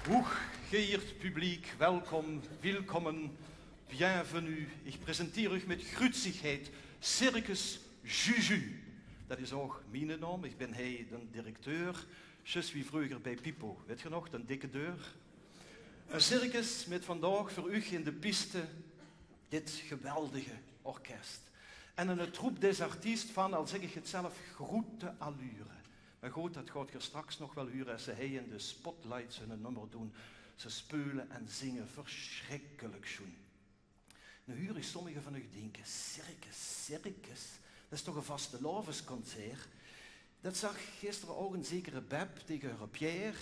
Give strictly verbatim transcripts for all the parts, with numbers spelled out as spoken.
Hoeggeëerd publiek, welkom, willkommen, bienvenue. Ich presenteer uch mit gruuetsigheid Circus Juju. Det is ouch miene naom, ich bin hie de directeur. Zjus wie vreuger bie Pipo, wèt geer nog, de dikke deur. Ein circus mit vandaag veur uch in de piste dit geweldige orkes. En eine troupe des artistes van, al zègk ich 't zelf, groete allure. Mer good, det gaot geer straks nog waal hure es ze hie in de spotlights hun nummer doon. Ze speule en zinge versjrikkelik sjoen. Noe huur ich sommige van uch dinke: circus, circus, det is toch ein vastelaovesconcert? Det zag gister ouch ein zekere Beb taenge häöre Pierre.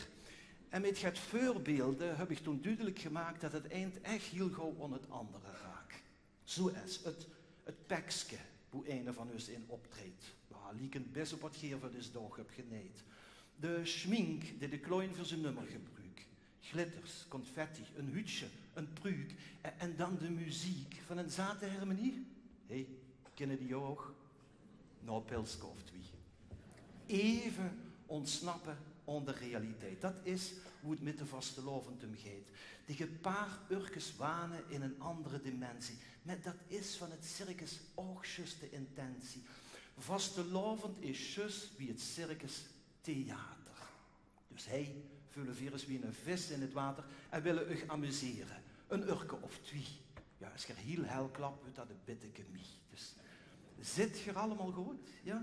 En mit get veurbeelde höb ich toen dudelik gemaak det 't ein ech hiel gauw aon 't andere raak. Zoe es 't, 't pekske boe eine van us in optreedt. Jao, liekent bès op waat geer veur daag höb genejd. De sjmink die de clown veur zien nummer gebruuk. Glitters, confetti, ein huudsje, ein pruuk en, en dan de meziek van ein zate hermenie. Hé, kinne die ouch? Noe, e pilske of twie. Eve ontsnappe aon de realiteit. Det is woe 't mit de vastelaovend um geit. Die paar uurkes wane in ein andere dimensie. Mer det is van 't circus ouch zjus de intentie. Vastelaovend is zjus wie 't circus theater. Dus hie veule veer us wie eine vis in 't water en wille uch amusere. Ein uurke of twie. Jao, es geer hiel hel klap, wuuert det e bitteke mie. Dus, zit geer allemaol good? Jao?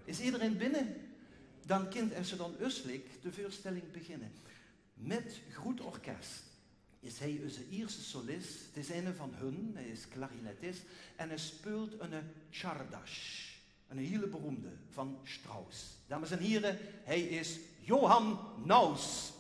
Is ederein binne? Dan kint, es 't aon us ligk, de veurstelling beginne. Mit groet orkes is hie eus ierste solis. 't Is eine van hun, hae is klarinettis en hae speult eine Czardas, eine hiele beroemde van Strauss. Dames en hiere, hie is Johan Naus.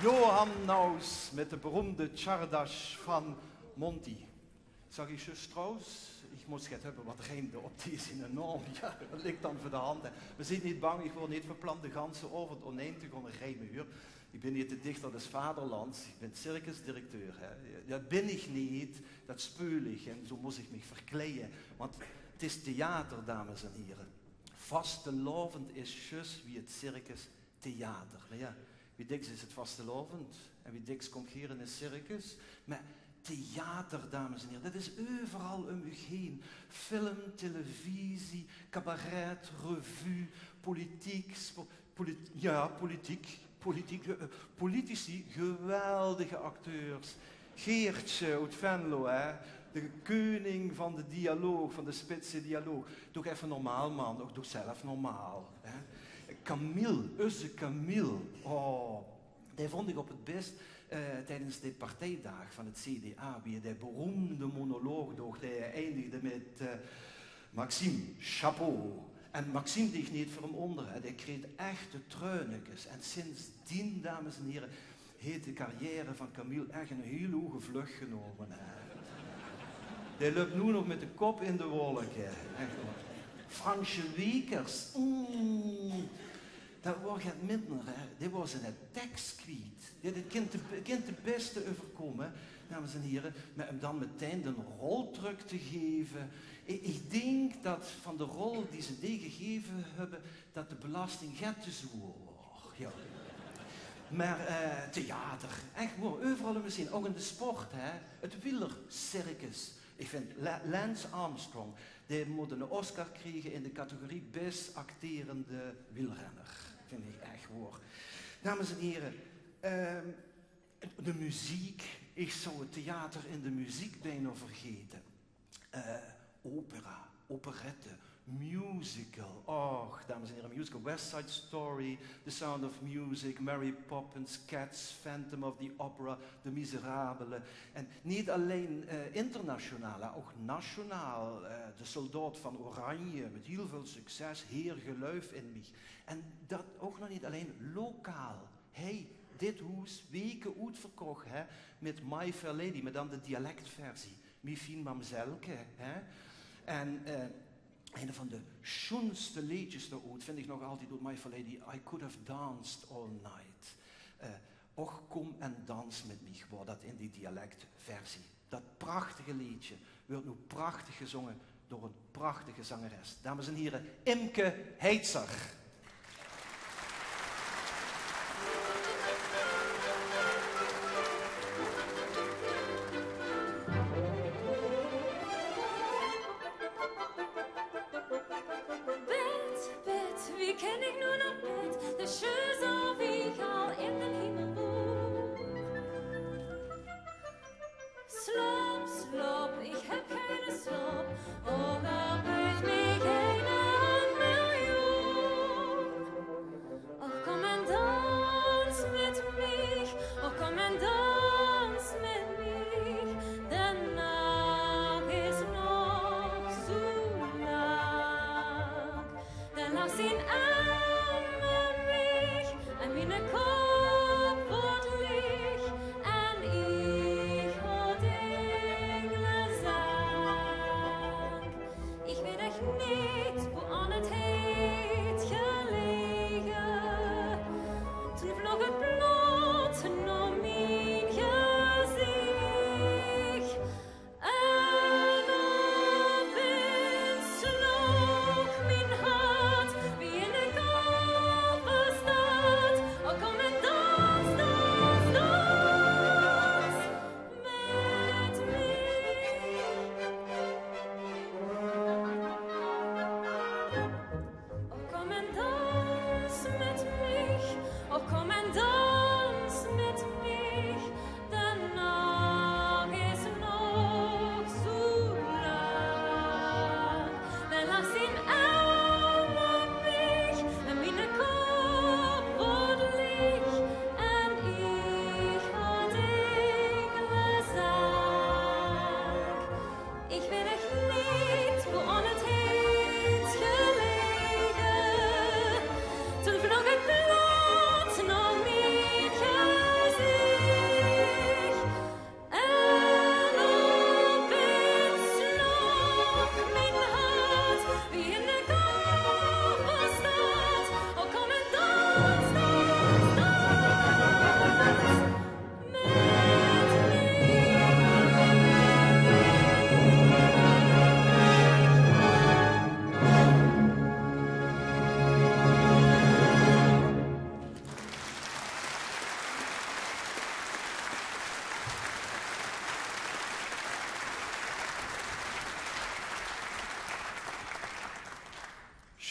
Johan Naus mit de beroemde Czardas van Monti. Zag ich zjus trouwens, ich mós get höbbe wat riemde op deze naam. Jao, dat lik dan veur de hand, hè. Mer zeet neet bang, ich waer neet van plan de ganse aovend onein te gaon rieme, huur. Ich bin neet de dichter des vaderlands, ich bin circusdirecteur, hè. Dat bin ich neet, dat speul ich en zo mós ich mich verkleie. Want 't is theater, dames en hiere. Vastelaovend is zjus wie 't circus theater. Mer jao, wie dèks is 't vastelaovend en wie dèks kómp geer in e circus. Mer theater, dames en hiere, dat is euveral óm uch heen. Film, televisie, cabaret, revue, politiek, spo-, polit-, jao, politiek, politiek, eh, politici, geweldige acteurs. Geertje oet Venlo, hè? De keuning van de dialoog, van de spitse dialoog. Doog effe normaal, man. Och, doog zelf normaal, hè? Camille, eus Camille. Oh, dae vónd ich op 't bès, eh, tiedes de partiedaag van 't C D A, wie dae beroemde monoloog doog, dae eindigde mit, eh, Maxime, chapeau. En Maxime deeg neet veur 'm ónger, hè. Dae kreeg echte treunekes. En sindsdien, dames en hiere, heet de carrière van Camille ech 'n hiel hoege vlöch genómme, hè. Dae löp noe nog mit de kop in de wolke. Ech waor. Fransje Wekers, oeh, dat waor get minder, hè. Dae waor ziene teks kwiet. Jao, dat kint de, kint de bèste euverkómme, dames en hiere, mer um dan metein de rol trök te geve. Ich, ich dink dat van de rol die ze dae gegeve höbbe, dat de belasting get te zwoer waor. Jao. Mer, eh, theater, ech waor, euveral um us heen, ouch in de sport, hè. 't Wielercircus. Ich vind La-, Lance Armstrong, dae mót 'ne Oscar kriege in de categorie bès acterende wielrenner. Vind ich ech waor. Dames en hiere, ehm, de meziek. Ich zou 't theater in de meziek bekans vergaete. Eh, opera, operette, musical. Och, dames en hiere, musical. West Side Story, The Sound of Music, Mary Poppins, Cats, Phantom of the Opera, The Misérables. En neet allein, eh, internationaal, hè, ouch nationaal. Eh, De Soldaot van Oranje, mit hiel väöl succes, Heer, geluif in mich. En dat ouch nog neet allein, lokaal. Hei, dit hoes, weke oetverkoch, hè, mit My Fair Lady, mer dan de dialektversie. Mie fien mamzelke, hè. En, eh, ein van de sjoenste leedjes dao oet vind ich nog altied oet My Fair Lady, I Could Have Danced All Night. Eh, Och, kom en dans mit mich, waor dat in die dialektversie. Dat prachtige leedje weurt noe prachtig gezónge door 'n prachtige zangeres. Dames en hiere, Imke Heitzer. Bèd, bèd, wie kin ich noe nao bèd? De sjös of ich al in den himmel boer. Slaop, slaop, ich höb geine slaop. Och, dao bèd mich geine hand mieë joer.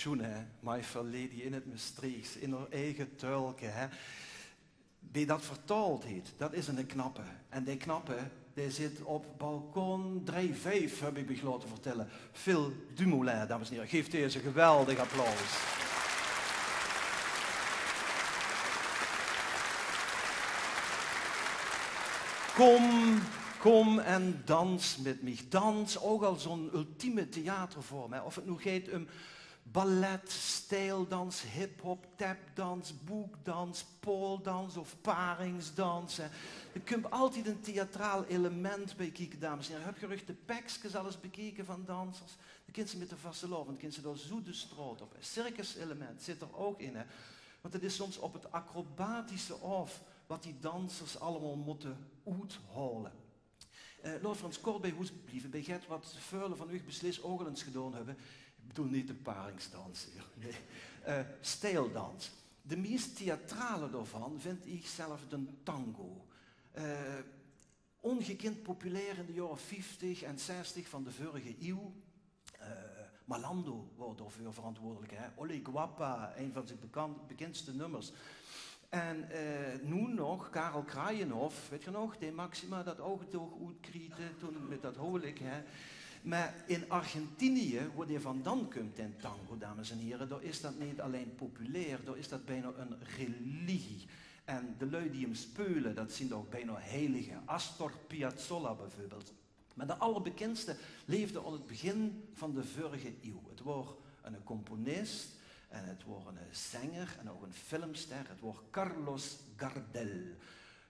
Sjoen, hè? My Fair Lady in 't Mestreechs, in häör eige täölke, hè? Wee dat vertaold heet, dat is 'ne knappe. En dae knappe, dae zit op balkon drei vief, höb ich mich laote vertèlle. Phil Dumoulin, dames en hiere. Gaef dees 'n geweldig applaus. Kom, kom en dans mit mich. Dans, ouch al zoe'n ultieme theatervorm, hè. Of 't noe geit um ballet, stijldans, hiphop, tapdans, boekdans, pooldans of paringsdans, hè. D'r kump altied 'n theatraal element bie kieke, dames en hiere. Höb geer de pekskes al ins bekeke van dansers? Dan kins se mit de vastelaovend, kins se dao zoe de straot op. 'n Circuselement zit d'r ouch in, hè. Want 't is soms op 't acrobatische aof wat die dansers allemaol mótte oethaole. Eh, laot v'r ins kort bie hoes blieve, bie get wat väöle van uch beslis ouch al ins gedaon höbbe. Ich bedoel neet de paringsdans, nae. Eh, stijldans. De meis theatrale daovan vind ich zelf d'n tango. Eh, óngekind populair in de jaore vieftig en zestig van de vörrige iew. Eh, Malandro waor daoveur verantwoordelik, hè? Ole Guapa, ein van zien bekan-, bekindste nummers. En, eh, noe nog Karel Kraaienhof, wèt geer nog? Dae Maxima dat ouch toch oetkriete toen mit dat houwelik, hè? Mer in Argentinië, wo dae vandan kump, dae tango, dames en hiere, dao is dat neet allein populair, dao is dat bekans 'n religie. En de lui die 'm speule, dat zien ouch bekans heilige. Astor Piazzolla bieveurbeeld. Mer de allerbekindste leefde al 't begin van de vörrige iew. 't Waor 'ne componis en 't waor 'ne zenger en ouch 'ne filmster. 't Waor Carlos Gardel.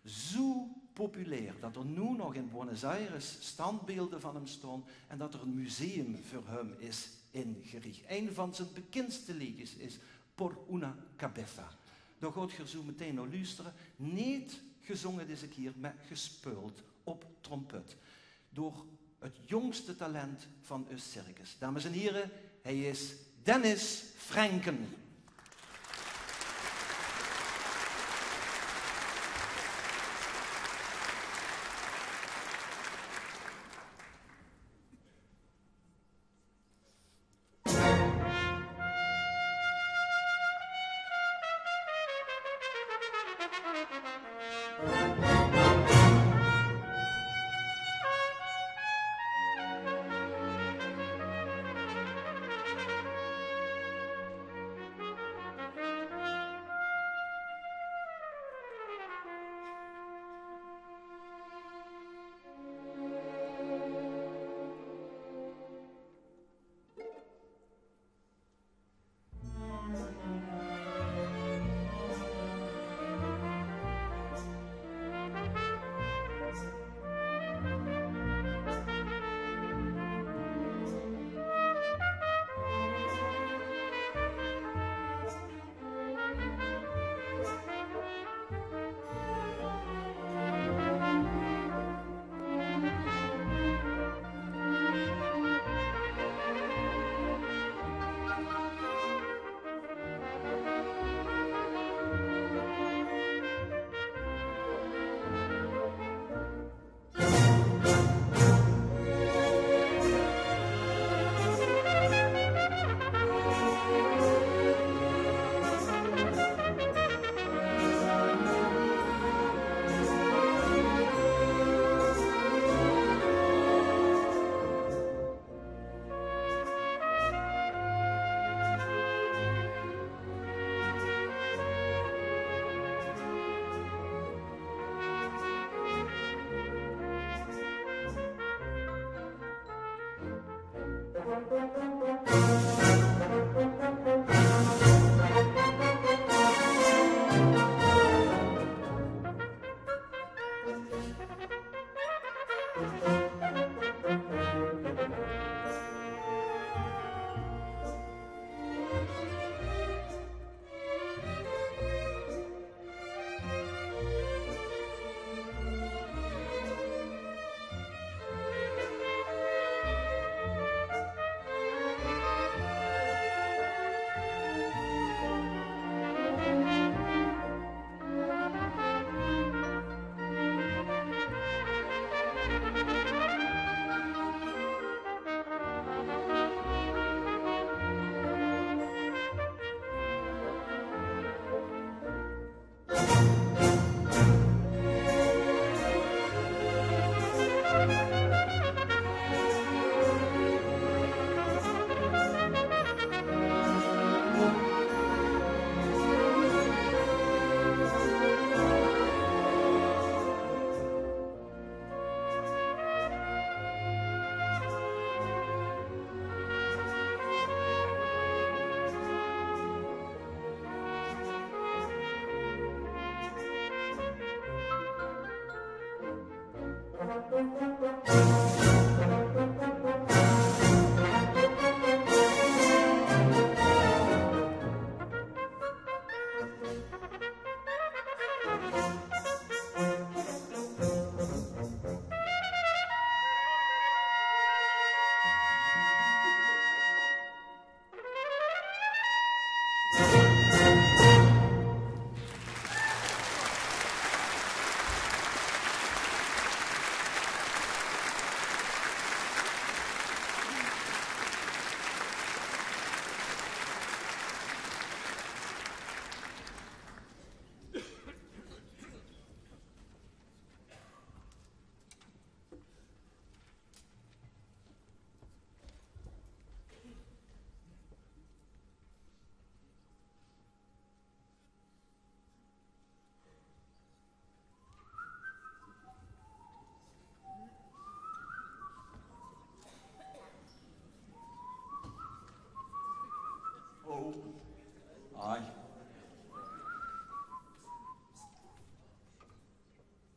Zoe populair dat d'r noe nog in Buenos Aires standbeelde van häöm staon en dat d'r e museum veur häöm is ingeriech. Ein van zien bekindste leedjes is Por una cabeza. Dao gaot geer zoe metein nao luustere. Neet gezónge deze kier, mer gespeuld op trompet door 't jóngste talent van us circus. Dames en hiere, hae is Dennis Frenken. Oh. Ai.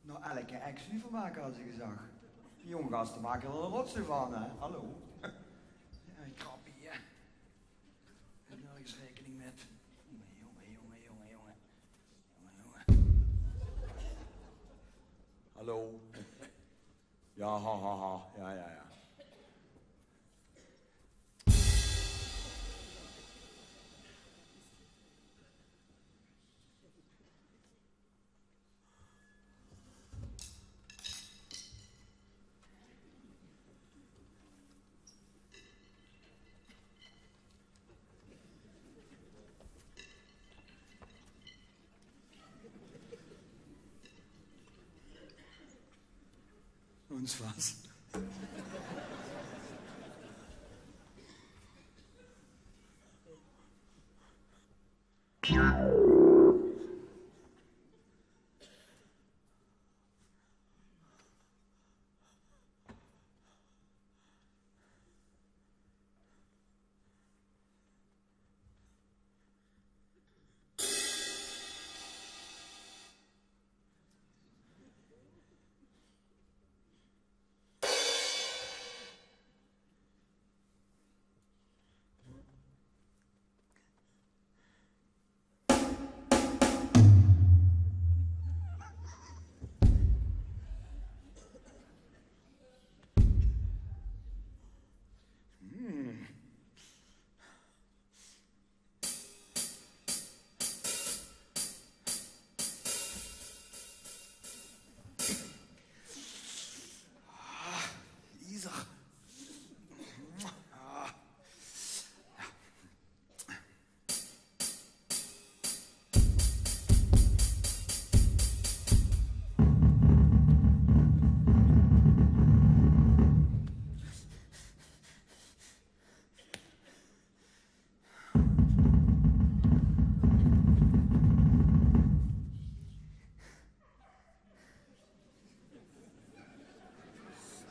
Noe, elke act zuver make, had ze gezag. Die jóng gaste make d'r ein rotzooi van, hè? Hallo. Ja, ein krapje, hè. Nörges raekening mit. Jónge, jónge, jónge, jónge, jónge. Jónge, jónge. Hallo. Ja, ha, ha, ha. Ja, ja, ja. Und was?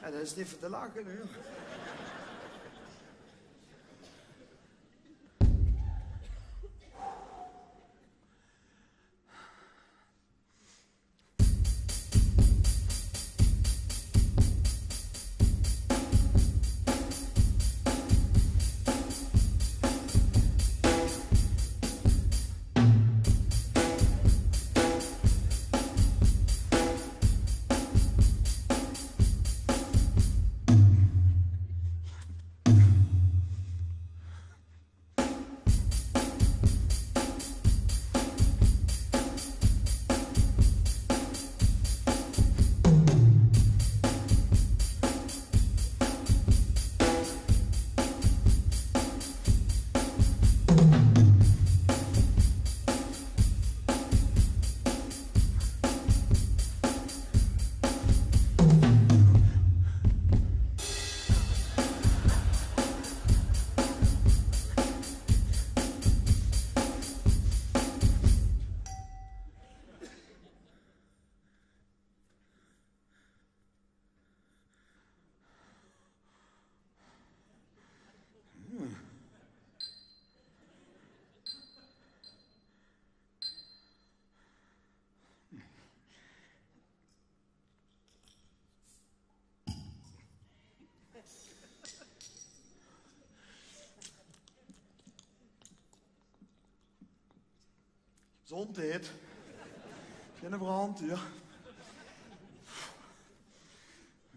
Ja, det is neet veur te lache, hè. Gezondheid. Geine brand, ja.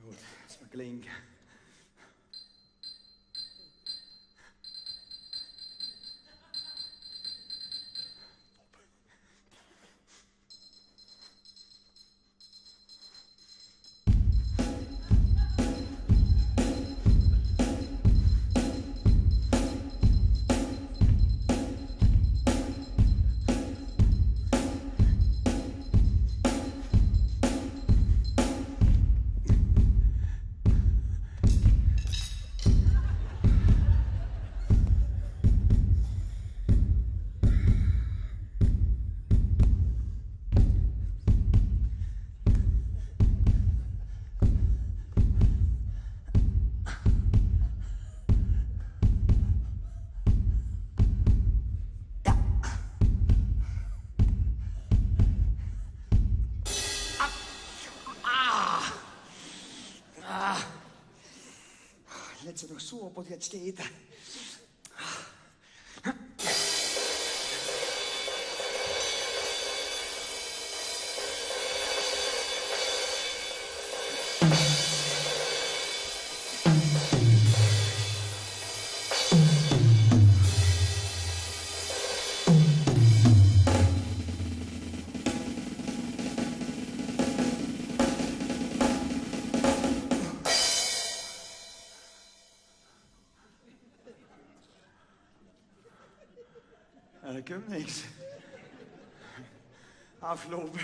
Good, is mer klinke. Ah! Lèt ze nog zo op get sjete. En d'r kump niks. Aafgeloupe.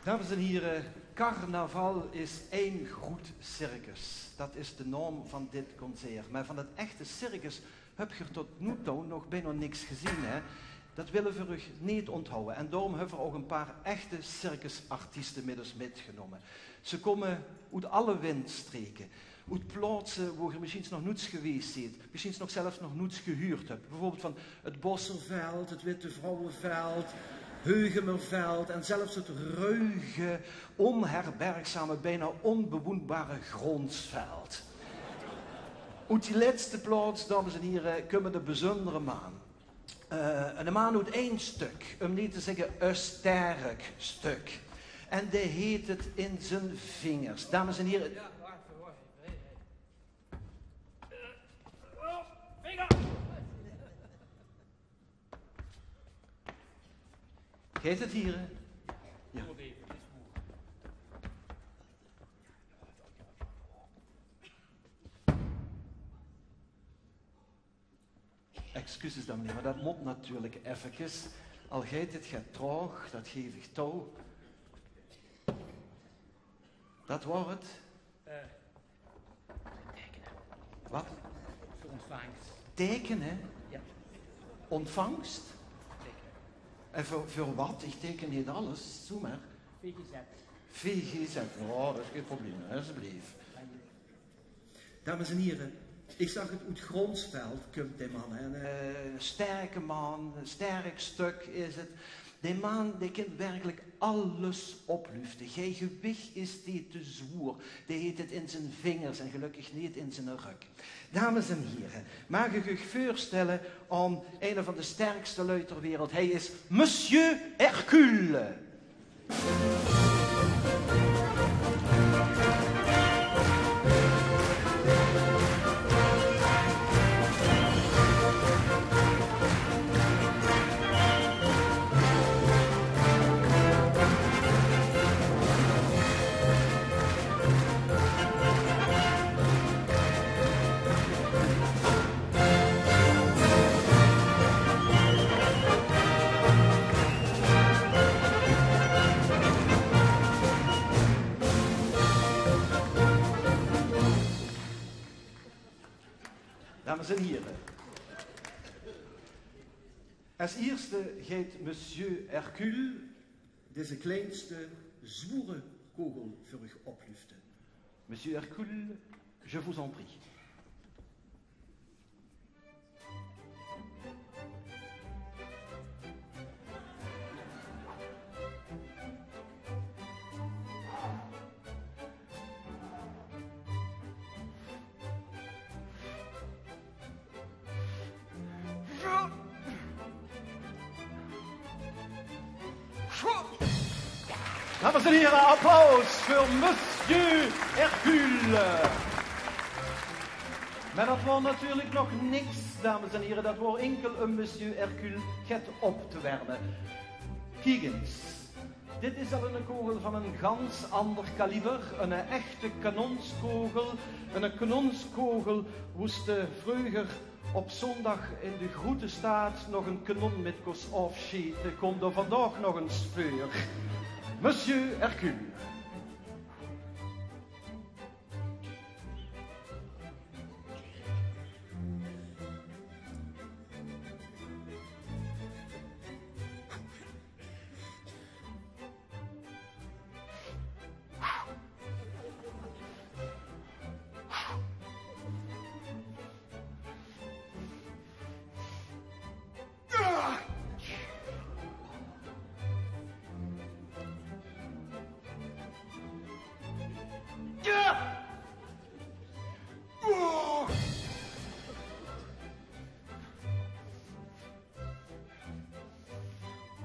Dames en hiere, carnaval is ein groet circus. Dat is de naom van dit concert. Mer van 't echte circus Höb geer tot noe touw nog bijna niks gezeen, hè? Dat wille v'r uch neet onthawwe. En daorum höbbe v'r ouch e paar echte circusartieste mit us mitgenómme. Ze kómme oet alle windstreke. Oet plaotse wo geer mesjiens nog noets gewees zeet. Mesjiens nog zelfs nog noets gehuurd höb. Beveurbeeld van 't Bosserveld, 't Witte Vrouweveld, Heugemerveld en zelfs 't ruige, onherbergzame, bijna onbewoenbare Grónsveld. Oet die lètste plaots, dames en hiere, kump 'ne bezundere maan. Eh, 'ne maan oet ein stök, um neet te zègke e sterk stök. En dae heet 't in zien vingers. Dames en hiere. Geit 't, hiere? Jao. Excuses dan, meneer, maar dat mót natuurlik effekes. Al geit 't get traog, dat geef ich touw. Dat waor 't. Eh, Teikene. Wat? Veur ontvangst. Teikene? Jao. Ontvangst? Teikene. En veur, veur wat? Ich teike neet alles, zoe mer. V G Z. V G Z, jao, dat is gein probleem, hè, alsjeblieft. Dank u. Dames en hiere, ich zag 't, oet Grónsveld kump dae maan, hè. 'Ne, eh, sterke maan, e sterk stök is 't. Dae maan, dae kint werkelik alles oplüfte. Gei gewich is dae te zwoer. Dae heet 't in zien vingers en gelökkig neet in ziene rök. Dames en hiere, maag ich uch veurstelle aon eine van de sterkste lui ter wereld. Hei is Monsieur Hercule. Dames en hiere, es ierste geit Monsieur Hercule deze kleinste zwoere kogel veur uch oplüfte. Monsieur Hercule, je vous en prie. Dames en hiere, applaus veur Monsieur Hercule. Mer dat waor natuurlik nog niks, dames en hiere. Dat waor inkel um Monsieur Hercule get op te werme. Kiek ins. Dit is al 'ne kogel van e gans anger kaliber, 'ne echte kanonskogel, 'ne kanonskogel woe ste vreuger op zóndag in de Groete Staat nog 'n kanon mit kós aofsjete, kump d'r vandaag nog ins veur. Monsieur Hercule.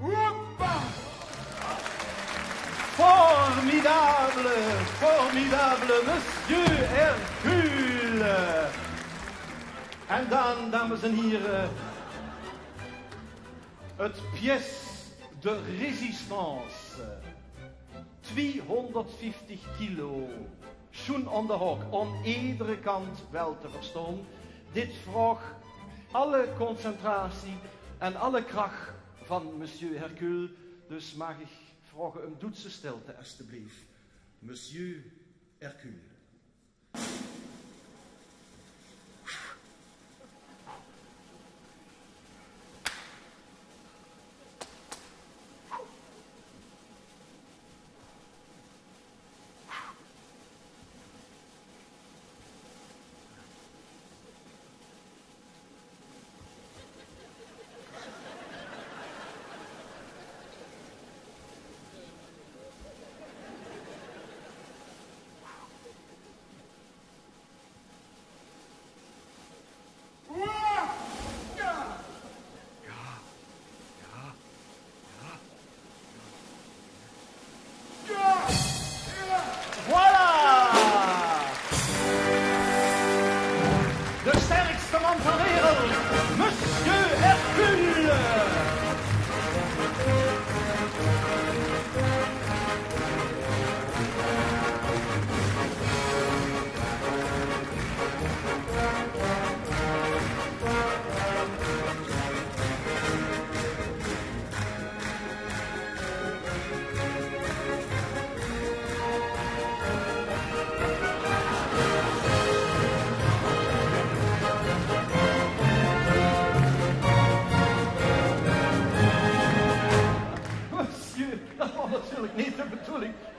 Hoppa! Formidable, formidable, Monsieur Hercule. En dan, dames en hiere, 't pièce de résistance. Twiehóngerdvieftig kilo. Sjoen aon de haok, aon edere kant wel te verstaon. Dit vraog alle concentratie en alle krach van Monsieur Hercule. Dus maag ich vraoge um doedse stilte, estebleef. Monsieur Hercule.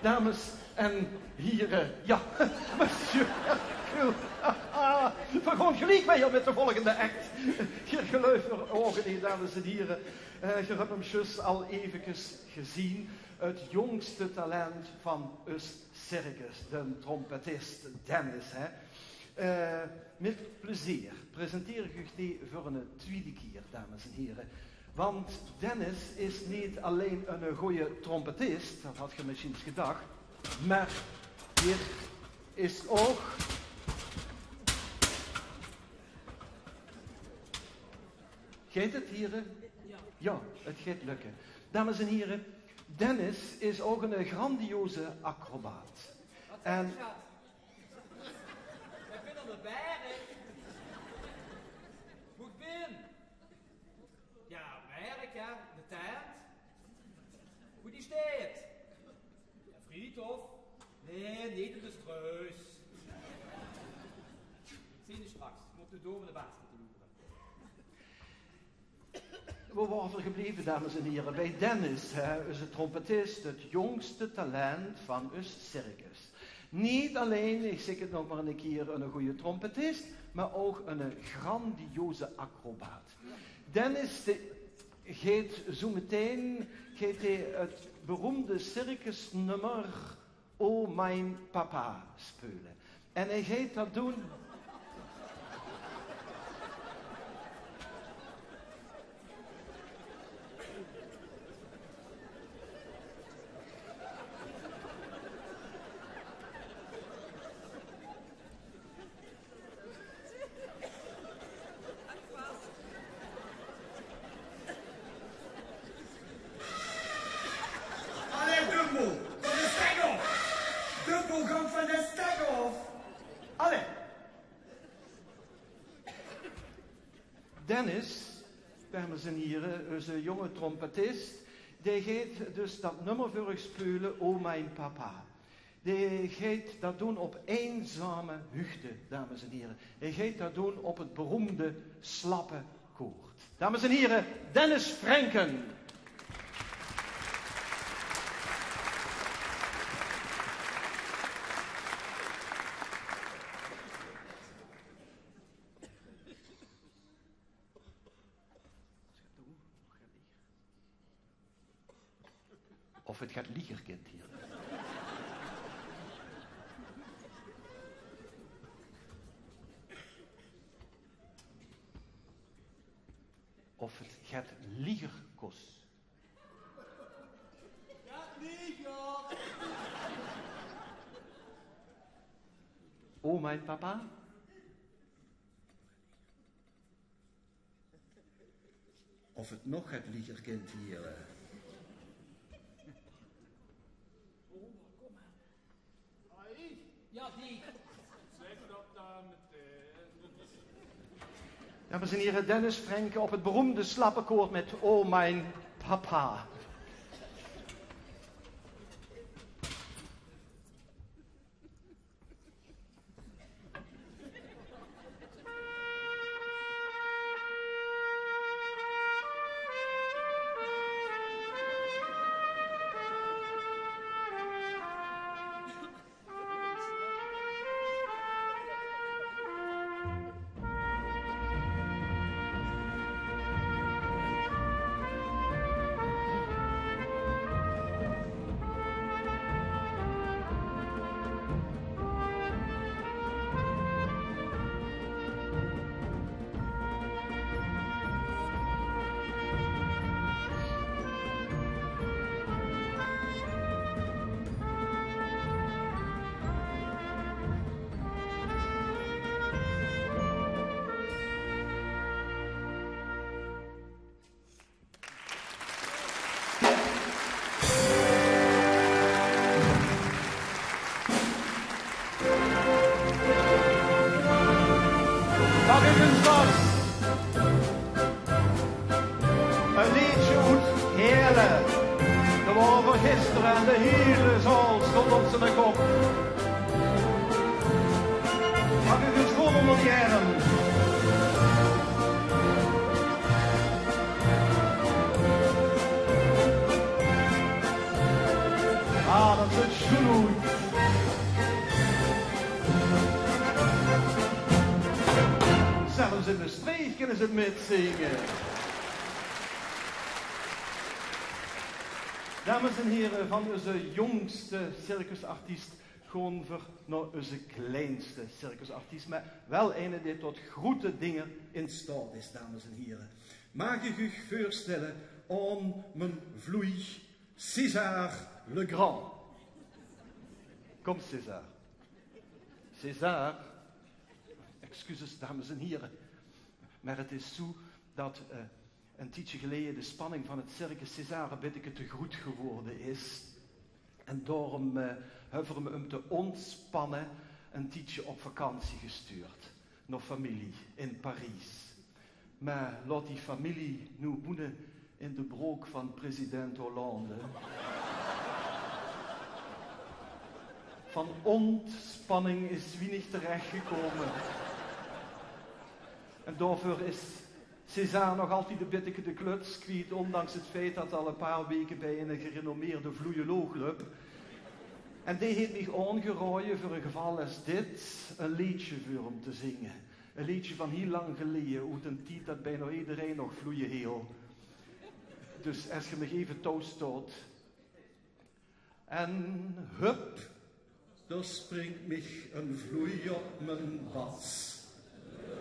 Dames en hiere, jao, monsieur Hercule. Veer gaon geliek wiejer mit de volgende act. Geer geluif 't ouch neet, dames en hiere. Eh, geer höb 'm zjus al eventjes gezeen. 't Jóngste talent van us circus, de trompettis Dennis, hè. Eh, mit plezeer presenteer ich uch dae veur 'n twiede kier, dames en hiere. Want Dennis is neet allein 'ne gooje trompettis, dat had geer mesjiens gedach, mer dit is ouch... Geit 't, hiere? Jao, 't geit lökke. Dames en hiere, Dennis is ouch 'ne grandioze acrobaat. En Ich bin aan 't werk. Wo ich bin? Jao, werk, jao. De tent. Wo die steit? Jao, Vriethof. Nae, neet in de struis. Ich zeen dich straks. Ich mót de deur van de baas laote loere. Wo wore veer gebleve, dames en hiere? Bie Dennis, hè, eus trompettis, 't jóngste talent van us circus. Neet allein, ich zèk 't nog mer 'ne kier, 'ne gooje trompettis, mer ouch 'ne grandioze acrobaat. Dennis, dae geit zoe metein, geit hae 't beroemde circusnummer O Mijn Papa speule. En hae geit dat doon. Allee, Dumbo, van de stek aof! Dumbo, gank van de stek aof! Allee! Dennis, dames en hiere, eus jónge trompettis, dae geit dus dat nummer veur uch speule, O Mijn Papa. Dae geit dat doon op eenzame huugde, dames en hiere. Hae geit dat doon op 't beroemde Slappe Koord. Dames en hiere, Dennis Frenken. Of 't get lieger kint hie. Of 't get lieger kos. O mijn papa. Of 't nog get lieger kint hie. Jao, die. Zèk dat dan meteen. Dames en hiere, Dennis Frenken op 't beroemde Slappe Koord mit O mijn papa. Mag ich ins wat? E leedje oet Heële. Dao wore v'r gister en de hiele zaal stóng op ziene kop. Mag ich ins good ónger die erm? Ah, Het sjoen oet. Zelfs in Mestreech kinne ze 't mitzinge. Dames en hiere, van eus jóngste circusartiest gaon v'r nao eus kleinste circusartiest, mer waal eine dae tot groete dinger in staot is, dames en hiere. Maag ich uch veurstelle aon mien vloei César Legrand. Kom, César. César, excuses, dames en hiere, mer 't is zoe dat, eh, ein tiedje geleje de spanning van 't circus César ein bitteke te groet gewore is. En daorum, eh, höbbe v'r 'm, um te óntspanne, ein tiedje op vakantie gestuurd nao femilie in Paries. Mer laot die femilie noe woene in de brook van president Hollande. Van óntspanning is wienig terechgekómme. En daoveur is César nog altied e bitteke de kluts kwiet, ondanks 't feit dat 'r al e paar weke bij 'ne gerenommeerde vloeioloog löp. En dae heet mich aongeraoje veur e geval es dit e leedje veur 'm te zinge. E leedje van hiel lang geleje, oet d'n tied dat bijnao ederein nog vloeie heel. Dus es geer mich eve touwstaot. En hup, dao springk mich 'n vloei op m'n bats.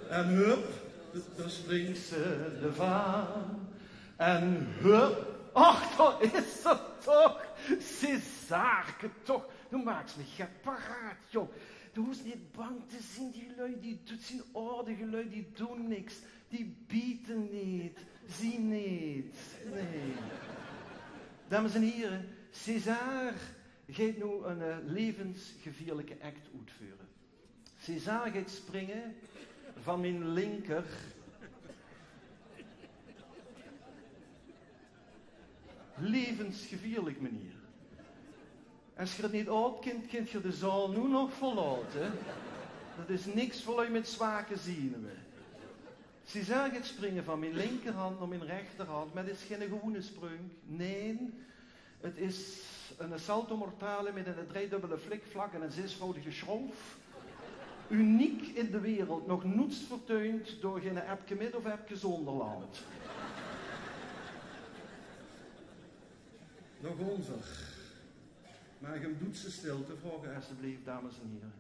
En hup, dao springk ze d'rvan. En hup, och, dao is ze toch. Césarke toch, doe maaks mich get paraat, jóng. Doe hoofs neet bang te zien, die lui, die, dat zien aardige lui, die doen niks. Die biete neet, zien neet. Nae. Dames en hiere, César geit noe 'n, eh, levensgevierlike act oetveure. César geit springe van mien linker. Levensgevierlik, meneer. Es geer 't neet aod kint, kint geer de zaal noe nog verlaote. Dat is niks veur lui mit zwake zenuwe. César geit springe van mien linkerhand nao mien rechterhand, mer 't is geine gewoene sprunk. Nae, 't is 'ne salto mortale mit 'ne driedubbele flikflak en 'n zesvoudige sjroef. Uniek in de wereld, nog noets verteund door geine Epke Midde of Epke Zonderland. Nog óngeveer. Maag ich um doedse stilte vraoge, esjeblief, dames en hiere?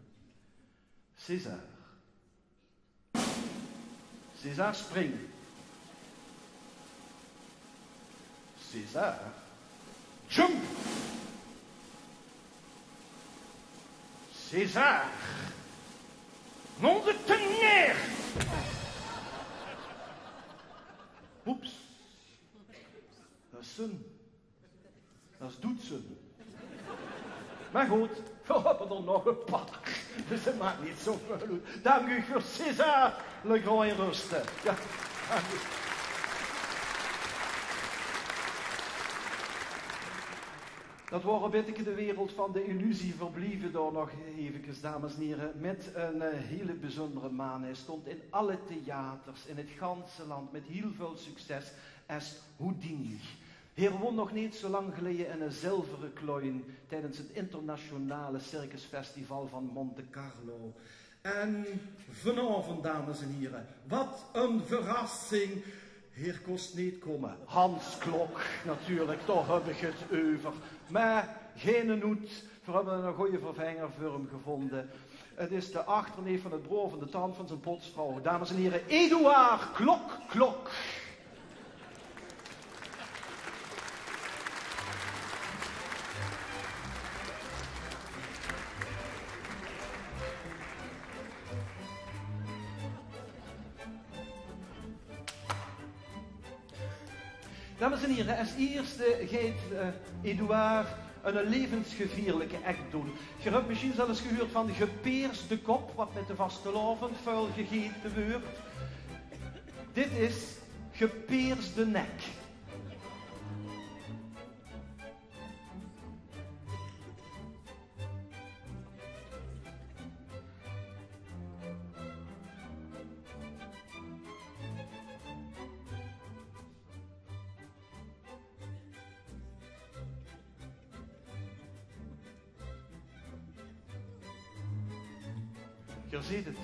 César. César, spring. César, jump. César, nom de tonnerre. Oeps. Dat is zun. Dat is doedszun. Mer good, veer höbbe d'r nog e paar. Dus 't maak neet zoväöl oet. Dank uch veur César Legrand in Ruste. Jao, dank uch. Dat waor e bitteke de wereld van de illusie. Veer blieve dao nog evekes, dames en hiere, mit 'ne, eh, hiele bezundere maan. Hae stóng in alle theaters in 't ganse land mit hiel väöl succes es Houdini. Heer wón nog neet zo lang geleje 'ne zilvere clown tijdens het internationale circusfestival van Monte Carlo. En vanaovend, dames en hiere, wat 'n verrassing. Heer kós neet kómme. Hans Klok, natuurlik, dao höb ich 't euver. Mer geine noed, veer höbbe 'ne gooje vervenger veur 'm gevónde. 't Is de achterneef van 't broor van de tant van zien potsvrouw. Dames en hiere, Eduard Klok, Klok. Dames en hiere, es ierste geit, eh, Eduard 'ne levensgevierlike act doon. Geer höb mesjiens al ins gehuurd van gepeersde kop, wat mit de vastelaovend väöl gegete weurt. Dit is gepeersde nek. Geer zeet 't,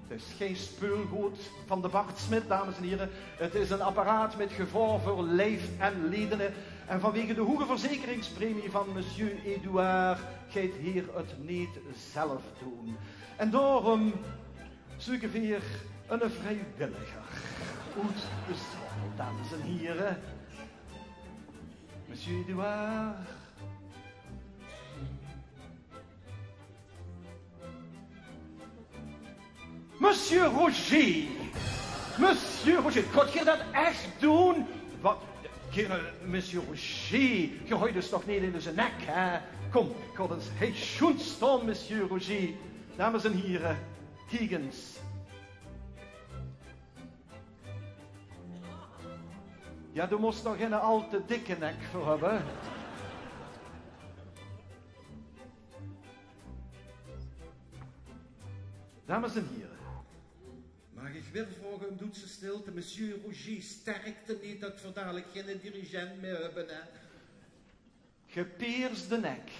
't is gein speulgood van de Bart Smit, dames en hiere. 't Is ein apparaat mit gevaor veur lief en ledene. En vanwege de hoege verzekeringspremie van monsieur Edouard geit heer 't neet zelf doon. En daorum zeuke veer eine vriewilliger oet de zaal, dames en hiere. Monsieur Edouard. Monsieur Roger! Monsieur Roger, kónt geer dat ech doon? Wat? Geer, eh, monsieur Roger, geer haojt us toch neet in eus nek, hè? Kóm, gaot ins hie sjoen staon, monsieur Roger. Dames en hiere, kiek ins. Jao, doe mós d'r geine al te dikke nek veur höbbe. Dames en hiere, maag ich weer vraoge um doedse stilte? Monsieur Roger, sterkte neet, dat v'r dalik geine dirigent mie höbbe, hè? Gepiersde nek.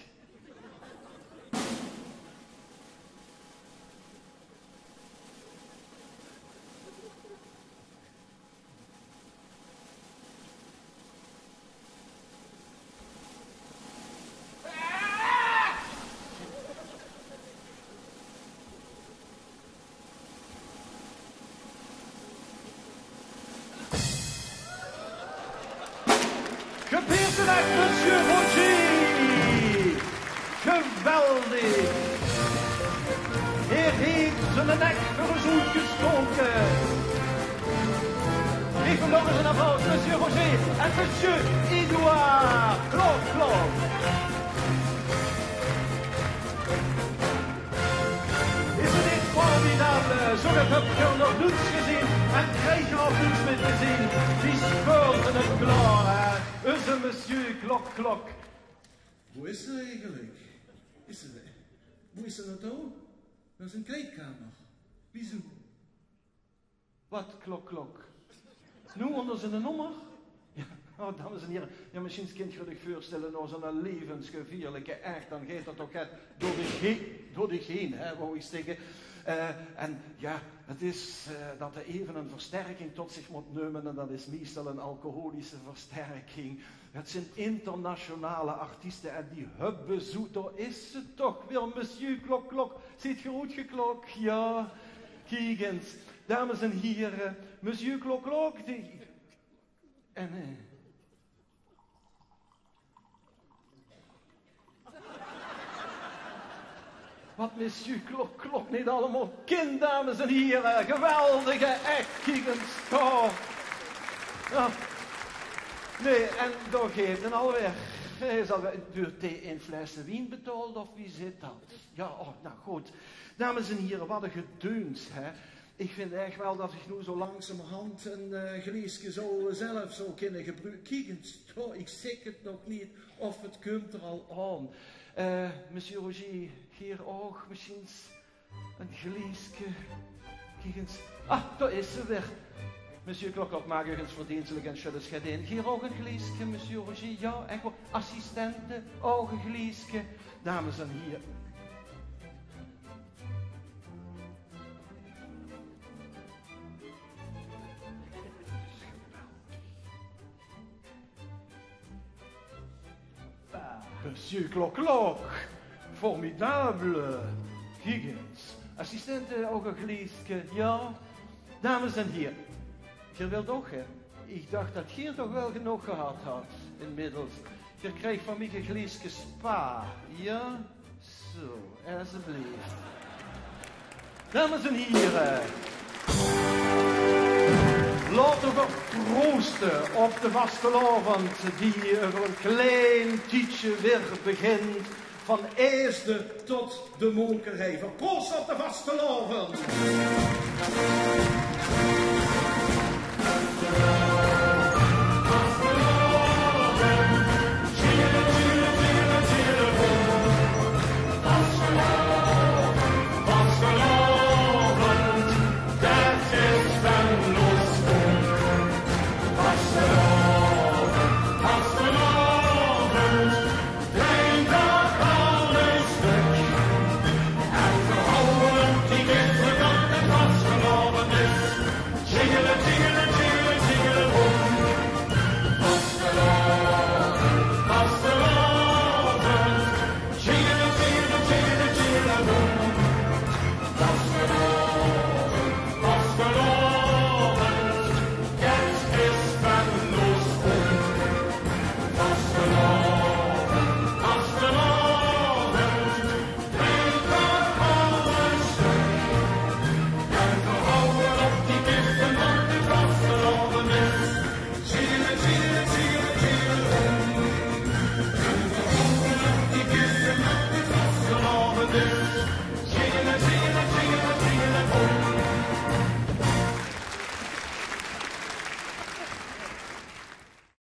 Gepiersde nek, monsieur Roger! Geweldig! Heer heet ziene nek veur us oetgestaoke. Gaef 'm nog ins ein applaus, monsieur Roger en monsieur Edouard. Klok, klok. Is 't neet formidabel? Zoget höb geer nog noets gezeen en kriegt geer ouch noets mie te zeen. Die speult 't klaor, hè. Eus monsieur Klok Klok. Boe is ze eigelik? Is ze, boe is ze nao toe? Nao zien kleidkamer. Wiezoe? Wat, Klok Klok? Noe ónger ziene nómmer? Jao, o, dames en hiere, jao, mesjiens kint geer uch veurstelle, nao zoe'n levensgevieërlike ech, dan geit dat toch get door de ge-, door de heen, hè, wou ich zègke. Eh, en jao, 't is, eh, dat 'r effe ein versterking tot zich mót numme, en dat is meistal ein alcoholische versterking. 't Zeen internationale artieste en die höbbe zoe, dao is ze toch weer, monsieur Klok Klok. Zeet geer oetgeklok? Jao. Kiek ins, dames en hiere, monsieur Klok Klok, die, en, eh, wat monsieur Klok Klok neet allemaol kint, dames en hiere. Geweldige ech, kiek ins dao. Jao. Nae, en dao geit 'r alweer. Hae is alweer, wuuert hae in flesse wien betaold of wie zit dat? Jao, o, noe good. Dames en hiere, wat ein gedeuns, hè. Ich vinj ech waal dat ich noe zoe langzamerhand ein, eh, gleeske zou zelf zou kinne gebruke. Kiek ins, dao, ich zègk 't nog neet of 't kump d'r al aon. Eh, monsieur Roger, geer ouch mesjiens ein gleeske? Kiek ins. Ah, dao is ze weer. Monsieur Klok Klok, maak uch ins verdeenslik en sjut ins get in. Geer ouch ein gleeske, monsieur Roger? Jao, ech waor. Assistente, ouch ein gleeske. Dames en hiere. Monsieur Klok Klok, formidable. Kiek ins. Assistente, ouch ein gleeske, jao. Dames en hiere, geer wilt ouch, hè? Ich dach dat geer toch waal genóg gehad had inmiddels. Geer kriegt van mich ein gleeske spa, jao? Zo, esjeblief. Dames en hiere, laote v'r prooste op de vastelaovend die euver ein klein tiedje weer begint. Van Eesde tot de Mokerhei. V'r prooste op de vastelaovend.